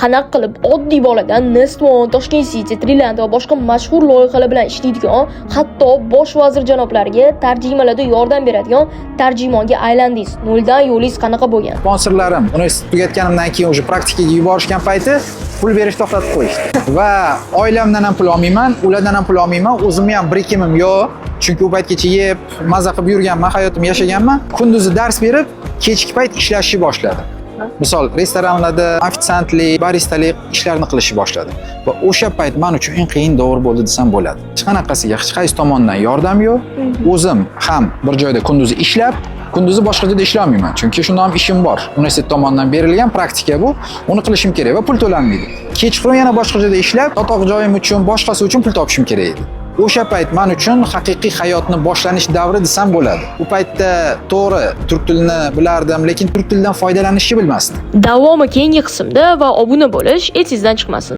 Qanaqa qilib oddiy boladan Nest One, Tashkent City, Triland va boshqa mashhur loyihalar bilan ishlaydigan, hatto bosh vazir janoblariga tarjimalarda yordam beradigan tarjimonga aylandingiz? Noldan yo'lingiz qanaqa bo'lgan? Sponsorlarim universitet tugatganimdan keyin уже praktikaga yuborishgan payti pul berishni to'xtatib qo'yishdi. Va oilamdan ham pul olmayman, ulardan ham pul olmayman, o'zimni ham birikimim yo'q. Chunki u paytgacha yeb, maza qilib yurganman, hayotimni yashaganman. Kunduzi dars berib, kechki payt ishlashni boshladim. Misol, restoranlarda ofitsiantlik, baristalik ishlarni qilishni boshladim. Va o'sha payt men uchun eng qiyin davr bo'ldi desam bo'ladi. Hech qanaqasiga hech qaysi tomondan yordam yo'q. O'zim ham bir joyda kunduzi ishlab, kunduzi boshqa joyda ishlolmayman. Chunki shunda ham ishim bor. Universitet tomonidan berilgan praktika bu. Uni qilishim kerak va pul to'lanmaydi. Kechqurun yana boshqa joyda ishlab, yotoq joyim uchun, boshqasi uchun pul topishim kerak edi. O'sha payt men uchun haqiqiy hayotni boshlanish davri desam bo'ladi. U paytda to'g'ri turk tilini bilardim, lekin turk tilidan foydalanishni bilmasdim. Davomi keyingi qismda va obuna bo'lish esingizdan chiqmasin.